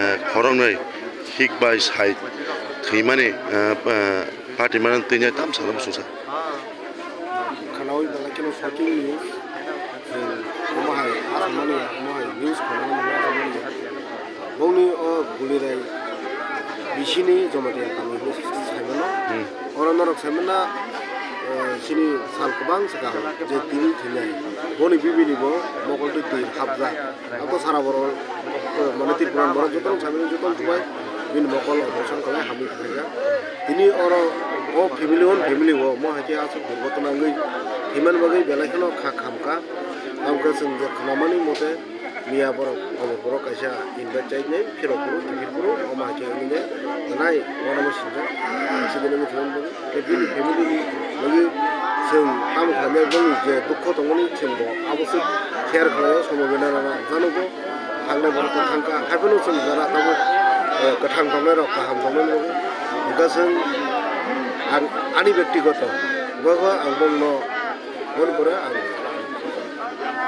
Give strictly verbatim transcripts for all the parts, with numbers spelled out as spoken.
Eh, khoroknwi hik bai sai thwimani, eh, eh, patimani twi tamsa no swngsa. Khwnaui belai kheno shocking news. Chwng omo hai asamani ya, omo hai news khwnana mwnwi asamani ya. Bongni o Gulirai bisini Jamatia kami hinwi saimano. Hmm. Oro norok saimana, eh, chini sal kwbang swkang je tini thwinai. Boni bibini bo mokol twi twi hapjak. Abo sara borok, eh, mane Tripura borok jotono saimano jotono chubai bini mokol operation khlai hamwi phaijak. Tini oro o family on family o mo hai khe aswk durgotona wngwi thwiman bagwi belai kheno kha khamkha. Tamokhe chwng je khwnamani mote miya borok obo borok kaisa invite chainai phirok phuru kiphil phuru omo hai khe wngwi nai uanama sinjak accident wngwi thwiman bagwi. Tei bini family ni bagwi chwng tamo khlainai boni je dukho tongmani chwng bo abo se share khlaio, somo bena rana janogo thangnai borok tong thangkha. Haiphano chwng jora tabuk, eh, kwthang tongnai rok kaham tongnai rok hwnkha chwng ang ani bektigoto bogo ang bongno boni pore ang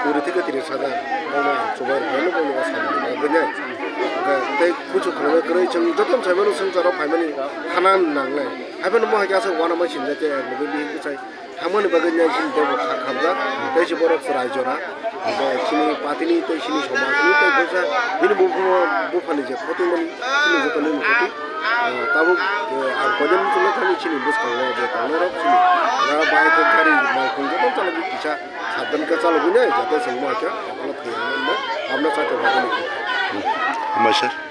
kuri theke tris hajar bongno ang chubai rwkhe bongno samani bagwi nai. Hwnkha tei kuchuk khlainai kwrwi chwng jotono saimano swngcharo phaimani khana nangnai. Haiphano mo hai khe aswk uanama sinjak khe ek loge bihik bwsai thangmani bagwi nai chini teibo kha khamjak, tei se borok chwrai jora, tei chini party ni, tei chini somaj ni, tei bwsa bini bupha-, buphani je khotwi mani chini joto ni khoti, ah, tabuk, eh, ang koidan muchungma thani chini bwskango je tongnai rok chini, ah, bai khe gari malkhung joto chalogwi kisa sabdan khe chalogwi nai, jate chwng mo hai khe okolog thwiyang mano, abno chaithok bagwi nai. Hambai sir.